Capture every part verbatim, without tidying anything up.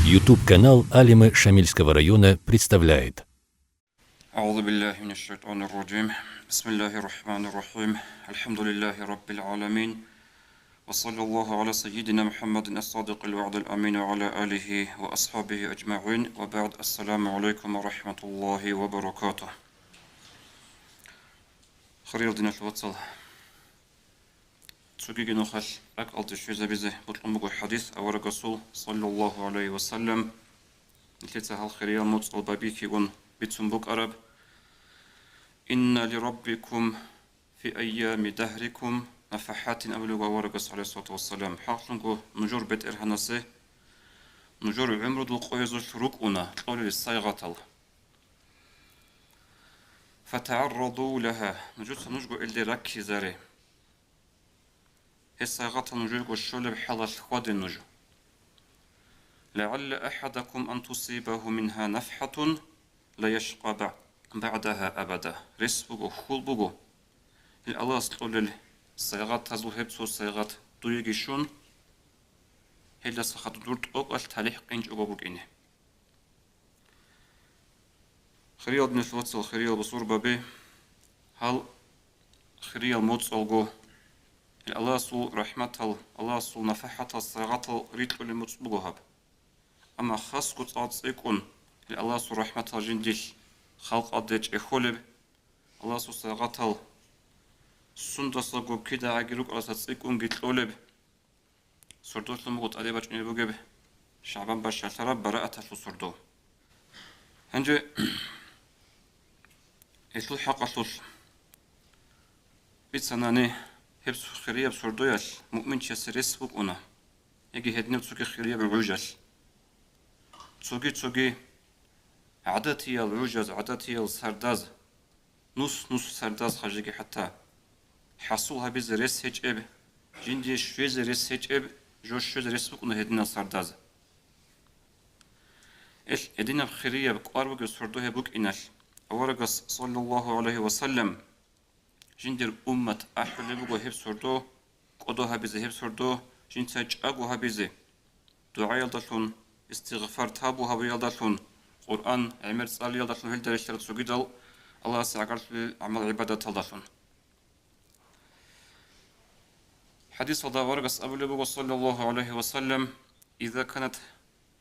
YouTube-канал Алимы Шамильского района представляет. أعوذ بالله من الشيطان الرجيم. بسم الله الرحمن الرحيم. الحمد لله رب العالمين. وصلى الله على سيدنا محمد الصادق الوعد الأمين وعلى آله وأصحابه أجمعين. وبعد. السلام عليكم ورحمة الله وبركاته. Хириял диналъул вацал. Цогиги нухалъ ракӀалде щвезабизе бокьун буго хӀадис аварагасул, саллаллагьу гӀалайгьи ва саллам, нилъеца гьал хириял моцӀал бабихьигун бицун букӀараб: «Инна ли раббикум фи айями дагьрикум нафахӀатин», абулеб аварагас, гӀалайгьиссалату вассалам, хӀакълъунго нужер БетӀергьанасе нужер гӀумрудул къоязулъ рукӀуна кьолел сайгъатал. «ФатагӀарраду лагьа», нужеца нужго илде раккизаре. Гьес сайгъатал нужерго щолеб хӀалалъ хьваде нуж. «ЛагӀалла ахӀадакум ан тусибагьу мингьа нафхӀатун ла яшкъа баъ-, баъдагьа абада». Рес буго, хьул буго, гьел Аллагьас кьолел сайгъатазул гьеб цо сайгъат дуеги щун, гьелдаса хадуб дур тӀокӀалъ талихӀ къинчӀого букӀине. Хириял диналъул вацал, хириял бусурбаби, гьал хириял моцӀалго, гьел Аллагьасул рахӀматал, Аллагьасул нафахӀатал, сайгъатал рикьулеб моцӀ буго гьаб. Амма хасго цӀакъ цӀикӀкӀун, гьел Аллагьасул рахӀматал жиндилъ халкъалде чӀехьолеб, Аллагьасул сайгъатал сундасаго кидагӀаги рукӀалдаса цӀикӀкӀунги кьолеб, сордолъун буго тӀаде бачӀунеб бугеб ШагӀбан бащалъараб барааталъул сордо. Гьанже гьелъул хӀакъалъулъ бицанани, гьеб хирияб сордоялъ муъминчиясе рес букӀуна, яги гьединаб цоги хирияб гӀужалъ. Цоги-цоги гӀадатиял гӀужаз, гӀадатиял сардаз, нус-нус сардаз хажиги хӀатта хӀасул гьабизе рес гьечӀеб, жиндие щвезе рес гьечӀеб, жо щвезе рес букӀуна гьединал сардаз. Ил гьединаб хирияб кӀвар бугеб сордо гьеб букӀиналъ, аварагас, саллаллагьу гӀалайгьи ва саллам, жиндир уммат ахӀулеб буго гьеб сордо кӀодо гьабизе, гьеб сордо жинца чӀаго гьабизе, дугӀаялдалъун, истигъфар, тавбу гьабиялдалъун, Къуръан, гӀемер цӀалиялдалъун, гьелда релълъараб цогидал Аллагьасе гӀагарлъулел гӀамал-гӀибадаталдалъун. ХӀадисалда аварагас абулеб буго, саллаллагьу гӀалайгьи ва саллам: «Иза канат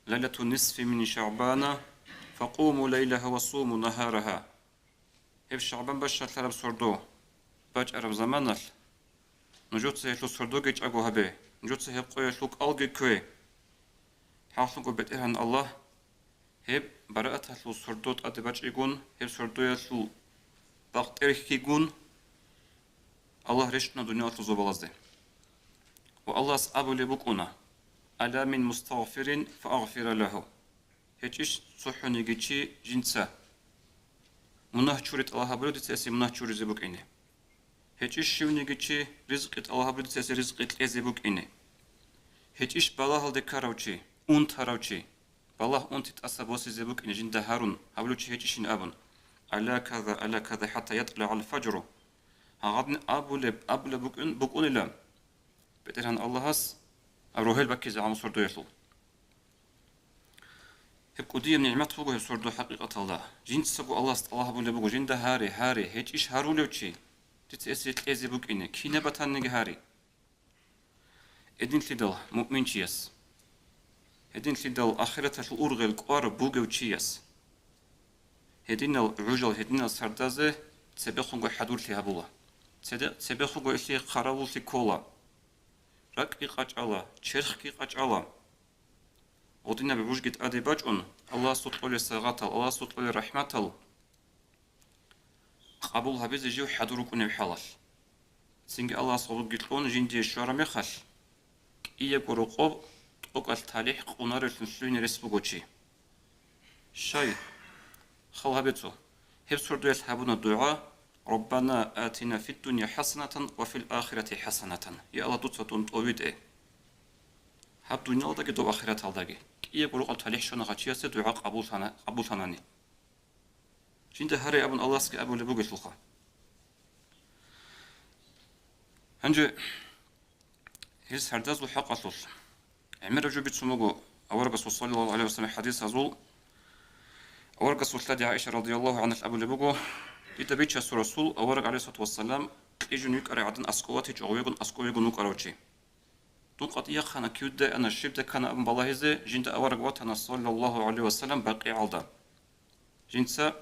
лайлату нисфи мин шагӀбана, факъуму лайлагьа ва суму нагьарагьа». Гьеб ШагӀбан бащалъараб сордо бачӀараб заманалъ, нужеца гьелъул сордоги чӀаго гьабе, нужеца гьеб къоялъул кӀалги ккве. ХӀакълъунго БетӀергьан Аллагь гьеб барааталъул сордо тӀаде бачӀигун, гьеб сордоялъул бакъ тӀерхьигун, Аллагь рещтӀуна дуниялалъул зобалазде. Ва Аллагьас абулеб букӀуна: «Ала мин мустагъфирин фаагъфира лагьу». ГьечӀищ цохӀониги чи жинца мунагь чури тӀалаб гьабулев дица гьесие мунагь чуризе букӀине? ГьечӀищ щивниги чи ризкъи тӀалаб гьабулев дица гьесие ризкъи кьезе букӀине? ГьечӀищ балагьалде ккарав чи, унтарав чи, балагь-унти тӀаса босизе букӀине жинда гьарун, гьабулев чи гьечӀищин абун, «Ала каза, ала каза хӀатта ятӀлагӀал фажру». Гьагъадин абулеб, абулеб букӀун-, букӀунила БетӀергьан Аллагьас рогьел баккизе гӀамал сордоялъул. Гьеб кӀудияб нигӀмат буго гьеб сордо хӀакъикъаталда. Жинцаго Аллагьас тӀалаб гьабулеб буго, жинда гьаре, гьаре, гьечӀищ гьарулев чи, дица гьесие кьезе букӀине, кинаб батаниги гьаре. Гьединлъидал муъминчияс, гьединлъидал ахираталъул ургъел кӀвар бугев чияс, гьединал гӀужал, гьединал сардазе цебехунго хӀадурлъи гьабула, цеде-, цебехунго илъи хъаравуллъи ккола, ракӀги къачӀала, черхги къачӀала. Гьединаб гӀужги тӀаде бачӀун, Аллагьасул кьолеб сагъатал, Аллагьасул кьолеб рахӀматал къабул гьабизе жив хӀадур рукӀунеб хӀалалъ. Цинги Аллагьас гъобги кьун жиндие щвараб мехалъ, кӀиябго рокъоб тӀокӀалъ талихӀ къунаревлъун лъугьине рес буго чи. Щай? Хал гьабе цо. Гьеб сордоялъ гьабуна дугӀа: «Раббана атина фид-дунья хӀасанатан ва фил-ахирати хӀасанатан». Я Аллагь, дуца дун тӀовитӀе гьаб дуниялалдаги доб ахираталдаги. КӀиябго рокъоб талихӀ щвана гьав чиясе дугӀа къабуллъана-, къабуллъанани. Жинда гьаре абун Аллагьасги абулеб бугелъулха. Гьанже гьел сардазул хӀакъалъулъ гӀемераб жо бицун буго Аварагасул саллаллагьу гӀалайгьи ва саллам хӀадисазул, аварагасул лъади ГӀайша радияллагьу гӀангьа абулеб буго: «Дида Бичасул Расул, авараг гӀалайгьиссалату вассалам, кьижун вукӀарай гӀадин аскӀов ватичӀого вегун, аскӀов вегун вукӀарав чи. Дун къватӀире яхъана, кивда ана, щибда ккана абун балагьизе, жинда авараг ватана, саллаллагьу гӀалайгьи ва саллам, БакъигӀалда. Жинца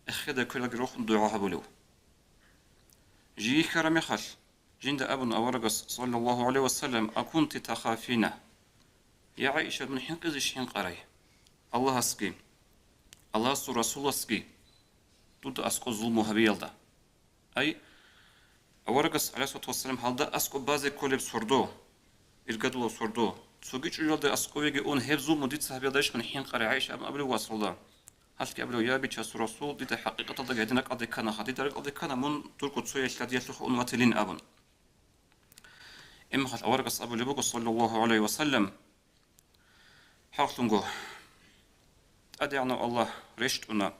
эхеда квералги рохун дугӀа гьабулев. Жий хьараб мехалъ, жинда абун аварагас, саллаллагьу гӀалайгьи ва саллам: Акунти тахафина? Я ГӀайша, дун хӀинкъизищ хӀинкъарай Аллагьасги, Аллагьасул Расуласги дуда аскӀов зулму гьабиялда?» Ай, аварагас, гӀалайгьиссалату вассалам, гьалда аскӀоб базе кколеб сордо, иргадулаб сордо, цоги чӀужуялда аскӀов веги ун, гьеб зулму дица гьабиялдайищ мун хӀинкъарай ГӀайша абун абулеб васалда. Гьалъги абулев: «Я Бичасул Расул, дида хӀакъикъаталдаги гьедин ракӀалде кканаха, дида ракӀалде ккана мун дурго цояй лъадиялъухъ ун ватилин», – абун. Имахал аварагас абулеб буго, саллаллагьу гӀалайгьи ва саллам: «ХӀакълъунго, ТӀадегӀанав Аллагь рещтӀуна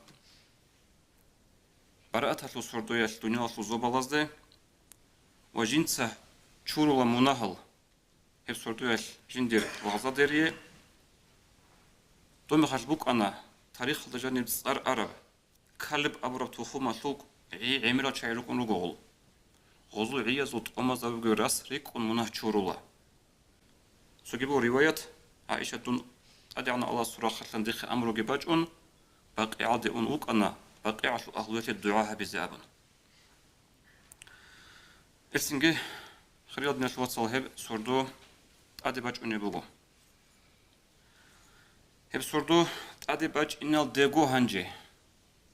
барааталъул сордоялъ дуниялалъул зобалазде ва жинца чурула мунагьал гьеб сордоялъ жиндир лагъзадерие. Доб мехалъ букӀана тарихалда жаниб цӀар араб Калб абураб тухумалъул гӀи гӀемерал чагӀи рукӀун руго гъол. Гъозул гӀиязул тӀомазабиги рас рикӀкӀун мунагь чурула». Цоги буго риваят, ГӀайша: «Дун ТӀадегӀанав Аллагьасул рахъалъан дихъе амруги бачӀун, БакъигӀалде ун вукӀана, БакъигӀалъул агьлуялъе дугӀа гьабизе», – абун. Гьелъинги, хириял диналъул вацал, гьеб сордо тӀаде бачӀунеб буго. Гьеб сордо тӀаде бачӀиналдего гьанже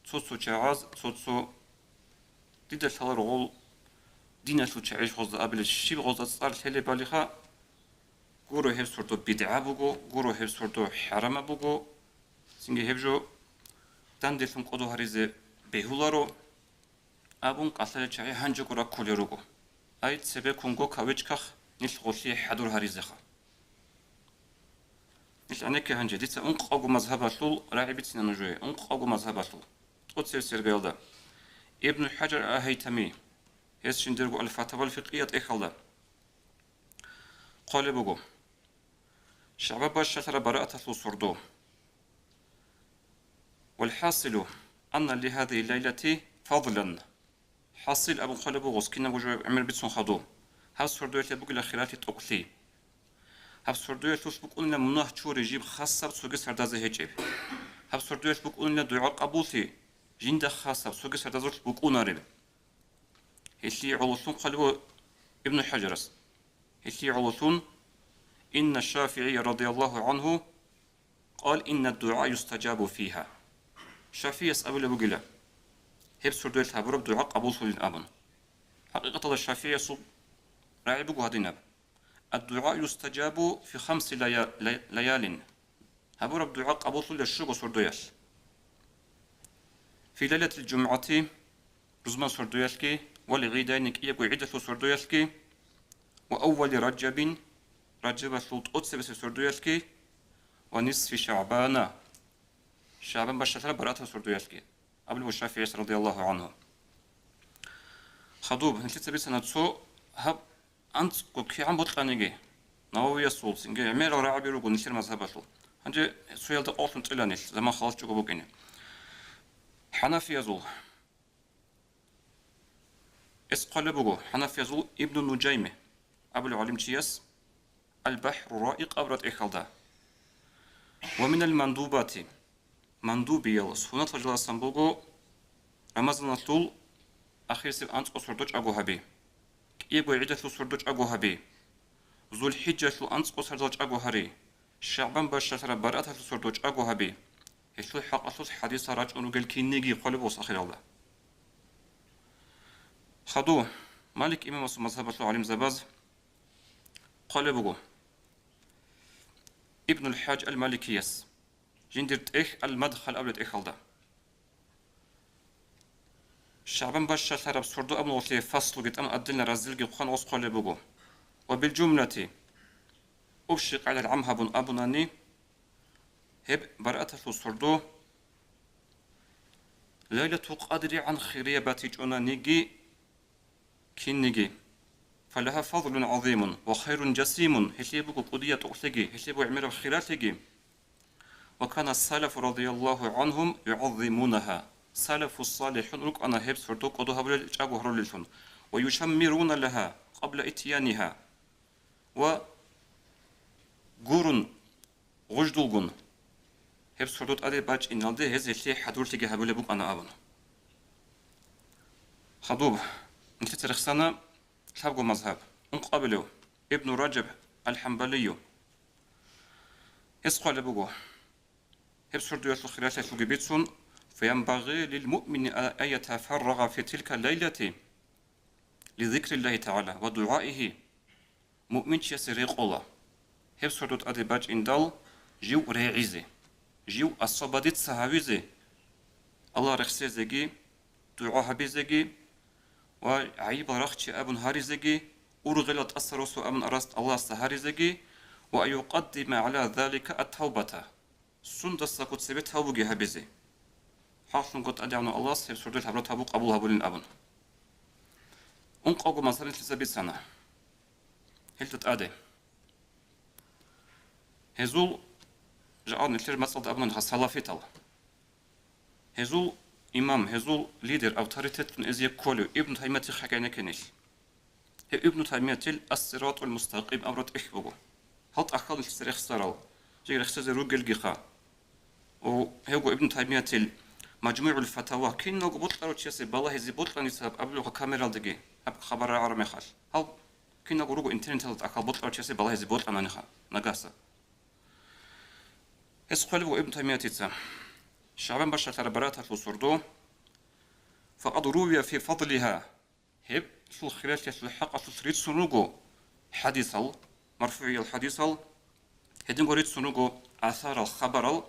цо-цо чагӀаз, цо-цо, дида лъаларо гъол диналъул чагӀи гъозда абилеб, щиб гъозда цӀар лъелебалиха, гуро гьеб сордо бидгӀа буго, гуро гьеб сордо хӀарамаб буго, цинги гьеб жо данделъун кӀодо гьаризе бегьуларо абун, кӀалъалел чагӀи гьанжего раккулел руго. Ай, цебеккунго кавычках нилъ гъолъие хӀадур гьаризеха. Нилъ гӀенекке гьанже, дица ункъавго мазгьабалъул рагӀи бицине нужее, ункъавго мазгьабалъул. ТӀоцебесеб иргаялда Ибну ХӀажар ал-ХӀайтами, гьес жиндирго Аль-Фатавал Фикъия тӀехьалда хъвалеб буго: ШагӀбан бащалъараб барааталъул сордо. «Валхасилу анна лигьадигьи лайлати фадлан». ХӀасил абун хъвалеб буго, кинабго жо гӀемер бицун хадуб. Гьаб сордоялъе бугила хиралъи тӀокӀлъи. Гьаб сордоялъулъ букӀунила мунагь чури жиб хасаб цоги сардазе гьечӀеб. Гьаб сордоялъ букӀунила дугӀа къабуллъи жинда хасаб цоги сардазулъ букӀунареб. Гьелъие гӀололъун хъвалеб буго Ибну ХӀажарас. Гьелъие гӀололъун: «Инна ШафигӀия радияллагьу гӀангьу къала инна ддугӀа юстаджабу фигьа». ШафигӀияс абулеб бугила, гьеб сордоялъ гьабураб дугӀа къабуллъулин абун. ХӀакъикъаталда ШафигӀиясул рагӀи буго гьадинаб: «АддугӀа юстаджабу фи хамси лая-, лай-, лаялин». Гьабураб дугӀа къабуллъулила щуго сордоялъ. «Фи лайлатил жумгӀати», рузман сордоялъги, «вал гӀидайни», кӀиябго гӀидалъул сордоялъги, «ва аввали Ражабин», Ражабалъул тӀоцебесеб сордоялъги, «ва нисфи ШагӀбана», ШагӀбан бащалъараб бараатал сордоялъги, абулеб ШафигӀияс радияллагьу гӀангьу. Хадуб, нилъеца бицана цо гьаб анцӀго кигӀан бокьаниги, Нававиясул, цинги гӀемерал рагӀаби руго нилъер мазгьабалъул. Гьанже цоялда къокълъун цӀила нилъ, заман халачӀого букӀине. ХӀанафиязул. Эс хъвалеб буго хӀанафиязул Ибну Нуджайми абулев гӀалимчияс Аль-БахӀру Раикъ абураб тӀехьалда: «Ва минал мандубати», мандубиял, суннатал жаласан буго Рамазаналъул ахирисеб анцӀго сордо чӀаго гьаби, кӀиябго гӀидалъул сордо чӀаго гьаби, ЗулхӀиджалъул анцӀго сардал чӀаго гьари, ШагӀбан бащалъараб барааталъул сордо чӀаго гьаби. Гьелъул хӀакъалъулъ хӀадисал рачӀун ругел кинниги хъвалеб буго ахиралда. Хаду, Малик имамасул мазгьабалъул гӀалимзабаз хъвалеб буго Ибнул ХӀаж ал-Маликияс, жиндир тӀехь Ал-Мадхал абулеб тӀехьалда. ШагӀбан бащалъараб сордо абун гъолъие фаслуги тӀамун, отдельно разделги хъван гъос хъвалеб буго. Ва билжумлати, общий къагӀидал гӀам гьабун абунани, гьеб барааталъул сордо Лайлатул КъадригӀан хирияб батичӀонаниги, кинниги, فلها فضل عظيم وخير جسيم, гьелъие буго кӀудияб тӀокӀлъиги, гьелъие буго гӀемераб хиралъиги. وكان السلف رضي الله عنهم يعظمونها, салафу салихӀун рукӀана гьеб сордо кӀодо гьабулел, чӀаго гьарулеллъун, ويشمرون لها قبل إتيانها, ва гурун, гъуждулгун гьеб сордо тӀаде бачӀиналде гьез гьелъие хӀадурлъиги гьабулеб букӀана абун. Хадуб, нилъеца рехсана лъабго мазгьаб, ункъабилев Ибну Ражаб аль-ХӀамбалию. Гьес хъвалеб буго, гьеб сордоялъул хиралъиялъулги бицун: فينبغي للمؤمن أن يتفرغ في تلك الليلة لذكر الله تعالى ودعائه. Муъминчиясе рекъола гьеб сордо тӀаде бачӀиндал жив регӀизе, жив освободиться гьавизе, Аллагь рехсезеги, дугӀа гьабизеги ва гӀайибал рахче абун гьаризеги, ургъелал тӀаса росу абун араст Аллагьасда гьаризеги, وأن يقدم على ذلك التوبة, сундасаго цебе тавбуги гьабизе. ХӀакълъунго ТӀадегӀанав Аллагьас гьеб сордоялъ гьабураб тавбу къабул гьабулин абун. Ункъавго мазгьаб нилъеца бицана. Гьелда тӀаде. Гьезул, жагьал нилъер мацӀалда абуна нилъ салафитал. Гьезул имам, гьезул лидер, авторитетун эзие кколев Ибн Таймиятихъ хӀакъикъат гьечӀо нилъ. Гьеб Ибн Таймиятил Ас-Сиратул Мустакъим абураб тӀехь буго. Гьал тӀахьал нилъеца рехсарал, жеги рехсезе ругелгиха. О, гьевго Ибн Таймиятил МажмугӀул Фатава, киналго бокьарав чиясе балагьизе бокьаниса абулебха камералдаги, гьаб хабар рагӀараб мехалъ. Гьал киналго руго интернеталда тӀахьал бокьарав чиясе балагьизе бокьананиха нагагьса. Гьес хъвалеб буго Ибн Таймиятица, ШагӀбан бащалъараб барааталъул сордо, فقد روي في فضلها, гьеб лъул хиралъиялъул хӀакъалъулъ рицун руго хӀадисал, марфугӀиял хӀадисал, гьединго рицун руго асарал, хабарал,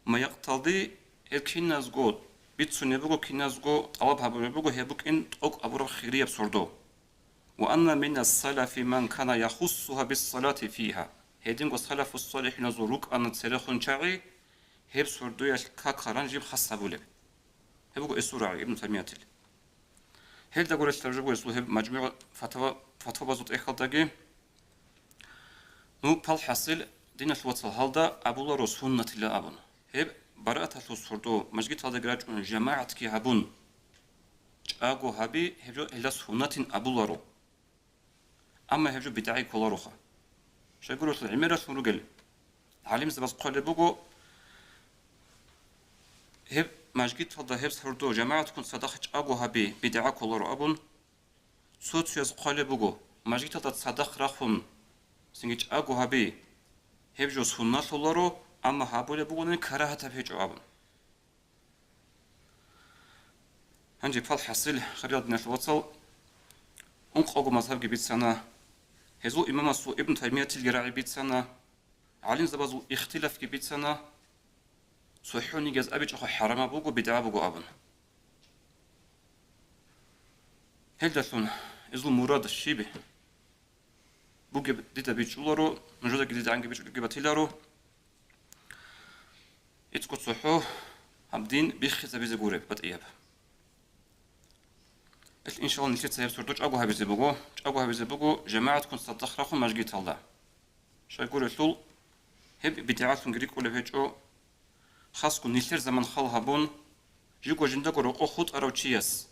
ма якътади, гьел киназго бицунеб буго, киназго тӀалаб гьабулеб буго гьеб букӀин тӀокӀ абураб хирияб сордо. وأن من السلف من كان يخصها بالصلاة فيها. Гьединго салафу-салихӀиназул рукӀана церехун чагӀи, гьеб сордоялъ как-каран жиб хас гьабулеб. Гьеб буго эсул рагӀи Ибн Таймиятил. Гьелда гурелъ жо буго эсул гьеб МажмугӀ фатва-, фатвабазул тӀехьалдаги. Ну, палхӀасил, диналъ вацал, гьалда абуларо суннатила абун. Гьеб барааталъул сордо мажгиталдаги рачӀун жамагӀатги гьабун, чӀаго гьаби, гьеб жо гьелда суннатин абуларо. Амма гьеб жо бидгӀаги кколароха. Щайгурелъул гӀемералъун ругел гӀалимзабаз хъвалеб буго, гьеб мажгиталда гьеб сордо жамагӀатккун цадахъ чӀаго гьаби бидгӀа кколаро абун, цо-цояз хъвалеб буго, мажгиталда цадахъ рахун цинги чӀаго гьаби, гьеб жо сунналъуларо, амма гьабулеб бугони карагьатаб гьечӀо абун. Гьанже палхӀасил, хириял диналъул вацал, ункъавго мазгьабги бицана, гьезул имамасул Ибн Таймиятилги рагӀи бицана, гӀалимзабазул ихтилафги бицана, цохӀонигияз абичӀого хӀарамаб буго, бидгӀа буго абун. Гьелдалъун изул мурад щиб бугеб дида бичӀчӀуларо, нужедаги дидагӀанги бичӀчӀулебги батиларо. ИцӀго цохӀо гьаб дин биххизабизе гуреб батӀияб. Ил, иншалла, нилъеца гьеб сордо чӀаго гьабизе буго, чӀаго гьабизе буго жамагӀатккун цадахъ рахун мажгиталда. Щайгурелъул, гьеб бидгӀалъунги рикӀкӀунеб гьечӀо, хасго нилъер заман хал гьабун, живго жиндаго рокъов хутӀарав чияс.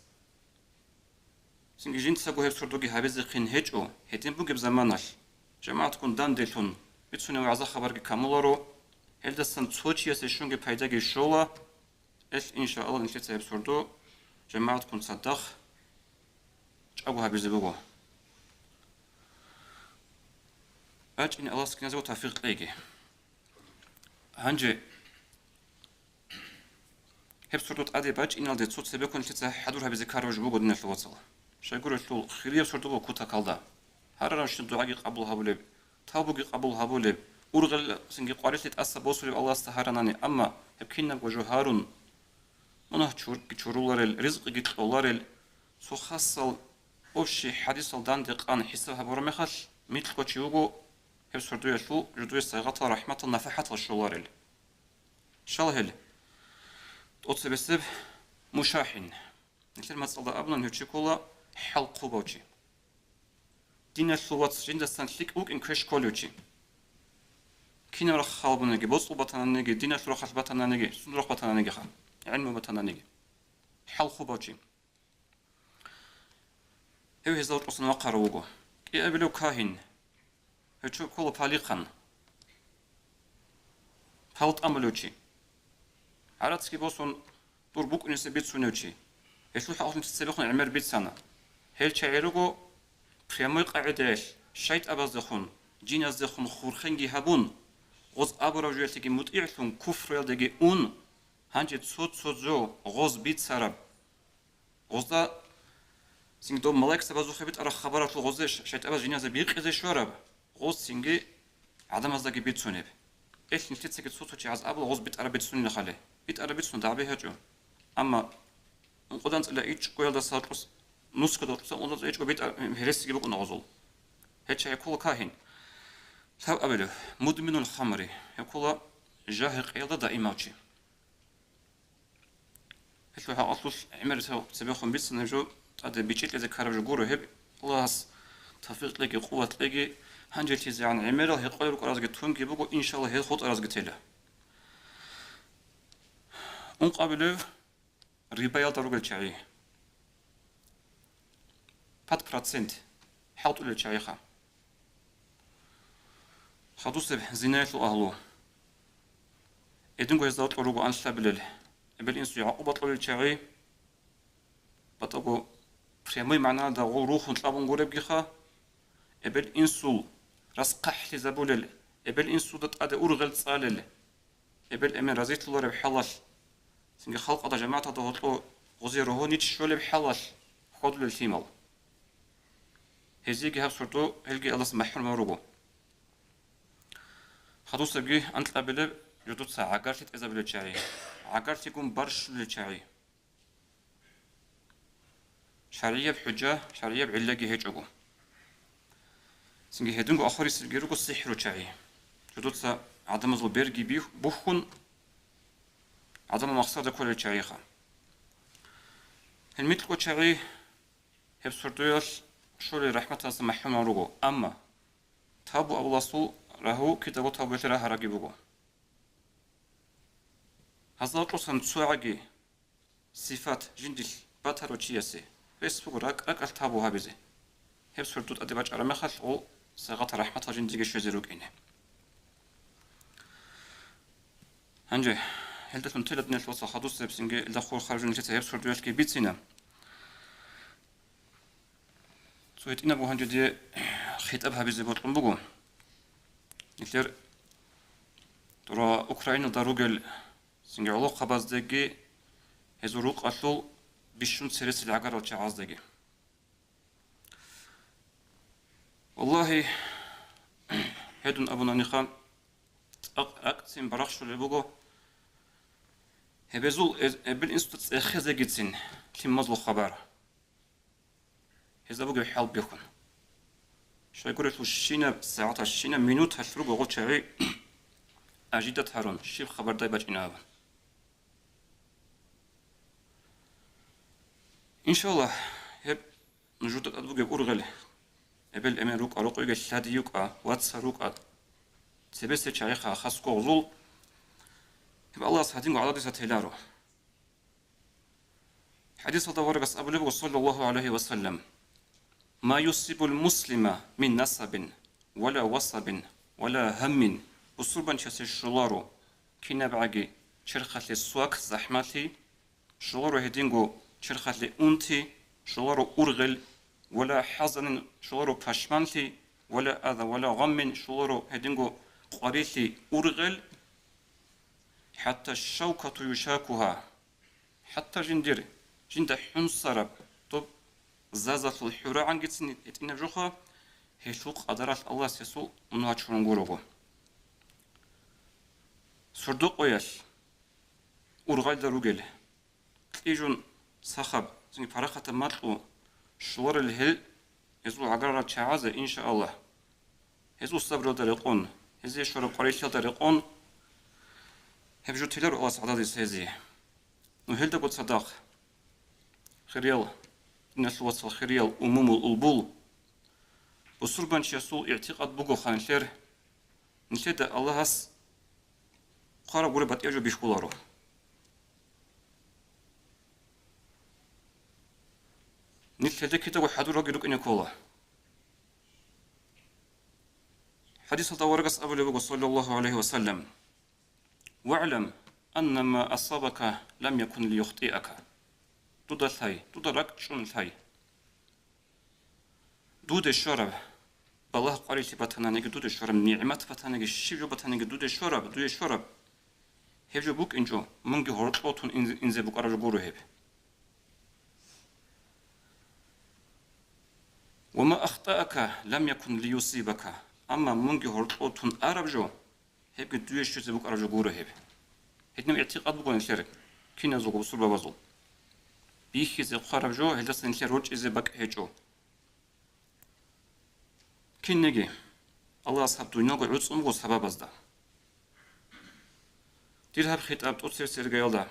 Цинги жинцаго гьеб сордоги гьабизехъин гьечӀо, гьедин бугеб заманалъ, жамагӀатккун данделъун бицунеб вагӀза-хабарги камуларо, гьелдасан цо чиясе щунги пайдаги щола. Ил, иншааллагь, нилъеца гьеб сордо жамагӀатккун цадахъ чӀаго гьабизе буго. БачӀине Аллагьас киназего тавфикъ кьеги. Гьанже гьеб сордо тӀаде бачӀиналде цо цебеккун нилъеца хӀадур гьабизе ккараб жо буго, диналъул вацал. Щайгурелъул, хирияб сордо буго кутакалда. Гьараравщин дугӀаги къабул гьабулеб, тавбуги къабул гьабулеб, ургъел цинги къварилъи тӀаса босулеб Аллагьасда гьаранани, амма гьеб кинабго жо гьарун, мунагь чур-, чуруларел, ризкъиги кьоларел, цо хасал общий хӀадисал данде къан хӀисаб гьабураб мехалъ, микьго чи вуго гьеб сордоялъул жидее сайгъатал, рахӀматал, нафахӀатал щоларел. Щал гьел? ТӀоцебесеб мушахӀин. Нилъер мацӀалда абунани гьев чи ккола хӀалхъубав чи. Диналъул вац жиндасан лъикӀ вукӀин квеш кколев чи. Кинаб рахъ халбунаниги, боцӀул батананиги, диналъул рахъалъ батананиги, сунда рахъ батананиги ха, гӀилму батананиги, хӀалху бав чи. Гьев гьезда тӀосан вахъарав вуго. КӀиабилев кагьин. Гьев чи ккола палихъан. Пал тӀамулев чи. ГӀарацги босун, дур букӀунесе бицунев чи. Гьелъул хӀакъалъулъ цебехун гӀемер бицана. Гьел чагӀи руго прямой къагӀидаялъ, шайтӀабаздехун, жиназдехун хурхенги гьабун, гъоз абураб жоялъеги мутӀигӀлъун, куфруялдеги ун, гьанже цо-цо жо гъоз бицараб. Гъозда цинги доб малаикзабазухъе битӀараб хабаралъул гъозе ш-, шайтӀабаз жиназе бикъизе щвараб, гъоз цинги гӀадамаздаги бицунеб. Эл нилъецаги цо-цо чагӀаз абула гъоз битӀараб бицунила хали. БитӀараб бицун дагӀби гьечӀо. Амма ункъодан цӀила ичӀгоялдаса гьоркьос, нускада гьоркьоса ункъодан цӀила ичӀго битӀа-, гьересиги букӀуна гъозул. Гьел чагӀи ккола кагьин. Лъабабилев, мудминул хамри, гьев ккола жагьи-къиялда даимав чи. Гьелъул хӀакъалъулъ гӀемер цебехун бицана жо, тӀаде бичӀчӀи кьезе ккараб жо гуро гьеб. Аллагьас тавфикъ кьеги, къуват кьеги, гьанжелъизегӀан гӀемерал гьекъолел рукӀаразги тунги буго, иншалла, гьел хутӀаразги тела. Ункъабилев рибаялда ругел чагӀи. Пад процент хӀалтӀулел чагӀиха. Хадусеб зинаялъул агьлу. Эдинго гьезда кьо руго анлъабилел, эбел-инсуе гӀакъуба кьолел чагӀи, батӀаго прямой магӀнаялда гъол рухун кьабун гуребгиха, эбел-инсул рас хъахӀлъизабулел, эбел-инсуда тӀаде ургъел цӀалел, эбел-эмен разилъулареб хӀалалъ, цинги халкъалда жамагӀаталда гьоркьо гъозе рогьонич щолеб хӀалалъ хьвадулел лъимал. Гьезиеги гьаб сордо гьелги Аллагьас махӀрумав руго. Хадусебги анкьабилеб жо дуца гӀагарлъи тӀезабулел чагӀи, гӀагарлъигун барщулел чагӀи. ШаргӀияб хӀужа, шаргӀияб гӀиллаги гьечӀого. Цинги гьединго ахварисебги руго сихӀру чагӀи. Жо дуца гӀадамазул берги бих-, бухьун, гӀадамал махсарда кколел чагӀиха. Гьел микьго чагӀи гьеб сордоялъ щолел рахӀматалдаса махӀрумал руго, амма табу абуласул рагьу кидаго табуялъе рагьараги буго. Гьазда кьусан цогӀаги сифат жиндилъ батаро чиясе, рес буго ракӀ-ракӀалъ табу гьабизе. Гьеб сордо тӀаде бачӀараб мехалъ, гъол сагъат рахӀматал жиндиеги щвезе рукӀине. Гьанже гьелдалъун тела диналъ вацал хадусеб цинги илда хурхараб жо нилъеца гьеб сордоялъги бицина. Цо гьитӀинабго гьанже дие хитӀаб гьабизе бокьун буго. Нилъер тӀура Украиналда ругел цинги гӀолохъабаздеги гьезул рукъалъул бищун цересел гӀагарал чагӀаздеги. Валлагьи, гьедун абунаниха, цӀакъ ракӀцин барахщулеб буго гьебезул эз-, эбел-инсуда цӀехезегицин лъимазул хабар. Гьезда бугеб хӀал бихьун. Щайгурелъул щинаб сагӀаталъ, щинаб минуталъ руго гъо чагӀи ажидат гьарун, щиб хабардай бачӀина абун. Иншаллагь, гьеб нужуда тӀад бугеб ургъел, эбел-эмен рукӀа, рокъойги лъади йукӀа, вацал рукӀа, цебесел чагӀиха хас гогъзул, гьеб Аллагьас гьадинго гӀадабиса теларо. ХӀадисалда аварагас абулеб буго, саллаллагьу гӀалайгьи ва саллам: «Ма юсибул муслима мин насабин, вала васабин, вала гьаммин», бусурбанчиясе щоларо кинабгӀаги черхалъе свак, захӀмалъи, щоларо гьединго черхалъе унти, щоларо ургъел, вала хӀазанин, щоларо пашманлъи, вала аза, вала гъаммин, щоларо гьединго къварилъи, ургъел, хӀатта шавкату юшакугьа, хӀатта жиндир, жинда хӀунсараб доб зазалъул хӀурагӀангицин гьитӀинаб жоха, гьелъул къадаралъ Аллагьас гьесул мунагь чурун гурого. Сордо-къоялъ ургъалда ругел, кьижун сахаб, цинги парахатаб макьу щоларел гьел, гьезул гӀагарал чагӀазе, иншааллагь. Гьезул сабралда рекъон, гьезие щвараб къварилъиялда рекъон, гьеб жо теларо Аллагьас гӀададиса гьезие. Ну, гьелдаго цадахъ, хириял, диналъул вацал, хириял умумул улбул, Бусурбанчиясул игӀтикъад бугоха нилъер, нилъеда Аллагьас хъвараб гуреб батӀияб жо бихьуларо. Нилъ гьелде кидаго хӀадуралги рукӀине ккола. ХӀадисалда аварагас абулеб буго, саллаллагьу гӀалайгьи ва саллам: «ВагӀлам, анна ма асабака лам якун лиюхтиака». Дуда лъай, дуда ракӀчӀун лъай. Дуде щвараб, балагь къварилъи батананиги дуде щвараб, нигӀмат батаниги, щиб жо батаниги дуде щвараб, дуе щвараб. Гьеб жо букӀинчӀо, мунги гьоркьов тун инзе, инзе букӀараб жо гуро гьеб. «Ва ма ахтаака лам якун лиюсибака», амма мунги гьоркьов тун араб жо, гьебги дуе щвезе букӀараб жо гуро гьеб. Гьединаб игӀтикъад буго нилъер киназулго бусурбабазул. Бихьизе хъвараб жо, гьелдаса нилъер рорчӀизе бакӀ гьечӀо. Кинниги, Аллагьас гьаб дуниялго гӀуцӀун буго сабабазда. Дир гьаб хитӀаб тӀоцебесеб иргаялда,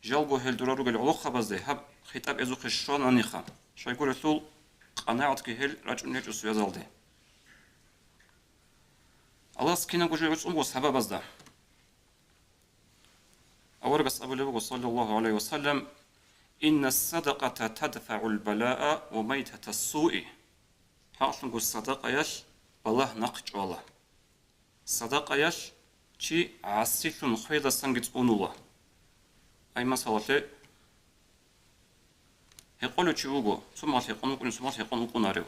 жалго гьел дора ругел гӀолохъабазде гьаб хитӀаб эзухъе щвананиха, щайгурелъул къанагӀатги гьел рачӀун гьечӀо суязалде. Аллагьас кинабго жо гӀуцӀун буго сабабазда. Аварагас абулеб буго, саллаллагьу гӀалайгьи ва саллам: «Инна садакъата тадфагӀул балаа ва майтатас суи». ХӀакълъунго садакъаялъ балагь нахъ чӀвала. Садакъаялъ чи гӀасилъун хвейдасанги цӀунула. Ай, масалалъе, гьекъолев чи вуго, цо мал гьекъон вукӀунев, цо мал гьекъон вукӀунарев.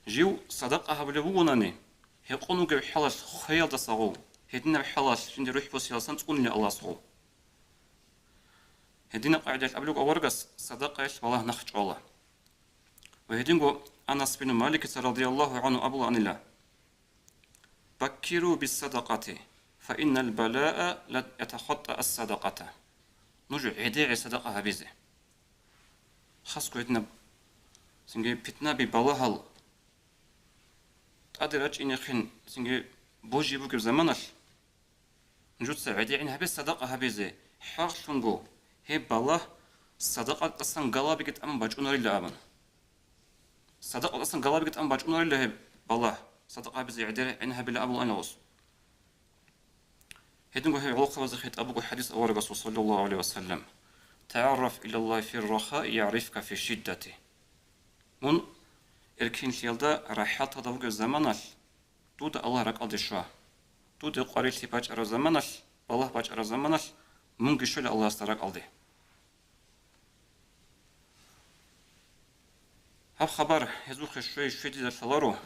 Жив садакъа гьабулев вугонани, гьекъон вугев хӀалалъ хвеялдаса гъов, гьединаб хӀалалъ жинде рухӀ босиялдасан цӀунила Аллагьас гъов. Гьединаб къагӀидаялъ абулеб аварагас садакъаялъ балагь нахъ чӀвала. Ва гьединго Анас бин Маликица радияллагьу гӀангьу абулаанила: «Баккиру биссадакъати, фа иннал балаа ла ятахаттаъ ас-садакъата». Нуж гӀедегӀи садакъа гьабизе. Хасго гьединаб цинги питнаби, балагьал тӀаде рачӀинехъин цинги божи бугеб заманалъ, нужеца гӀедегӀин гьабе садакъа гьабизе, хӀакълъунго гьеб балагь садакъатасан галабиги тӀамун бачӀунарила абун. Садакъатасан галабиги тӀамун бачӀунарила гьеб балагь, садакъа гьабизе гӀедегӀин гьабила абулаан гъос. Гьединго гьеб гӀолохъабазе хитӀаб буго хӀадис аварагасул, саллаллагьу гӀалайгьи ва саллам: «ТагӀарраф илаллагьи фир рахаи ягӀрифка фи шиддати». Мун эркенлъиялда, рахӀалталда вугев заманалъ, дуда Аллагь ракӀалде щва. Дуде къварилъи бачӀараб заманалъ, балагь бачӀараб заманалъ, мунги щвела Аллагьасда ракӀалде. Гьаб хабар гьезухъе щвей-щведизе лъаларо.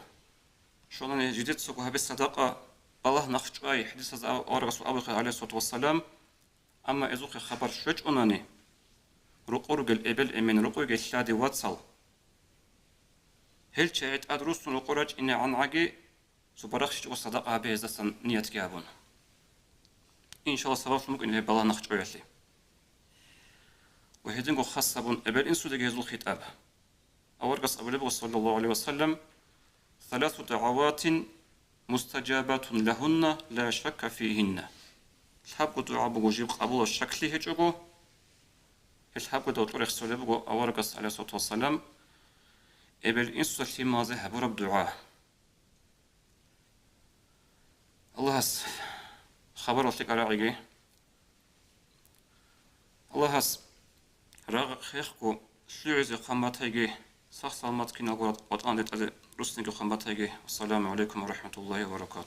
Щонани жидецаго гьабе садакъа, балагь нахъ чӀвай, хӀадисаз ав-, аварагасул абухъе, гӀалайгьиссалату вассалам, амма гьезухъе хабар щвечӀонани, рокъор ругел эбел-эмен, рокъойги лъади вацал, гьел чагӀи тӀад руссун рокъор рачӀинегӀангӀаги, цо барахщичӀого садакъа гьабе гьездасан ниятги гьабун. Иншаллагь, сабаблъун букӀин гьеб балагь нахъ чӀваялъе. Ва гьединго хас гьабун эбел-инсудеги гьезул хитӀаб. Аварагас абулеб буго, саллаллагьу гӀалайгьи ва саллам: «Саласу дагӀаватин мустаджабатун лагьунна ла шакка фигьинна». Лъабго дугӀа буго жиб къабулаб щаклъи гьечӀого. Гьел лъабго дугӀа рехсолеб буго аварагас, гӀалайгьиссалату вассалам, эбел-инсуда лъималазе гьабураб дугӀа. Аллагьас хабаралъе кӀарагӀиги. Аллагьас рагъ-хехго лъугӀизе хъван батайги, сах-саламат киналго ватӀан ретӀазе руссинги хъван батайги. Ассаламу гӀалайкум ва рахӀматуллагьи ва баракатугь.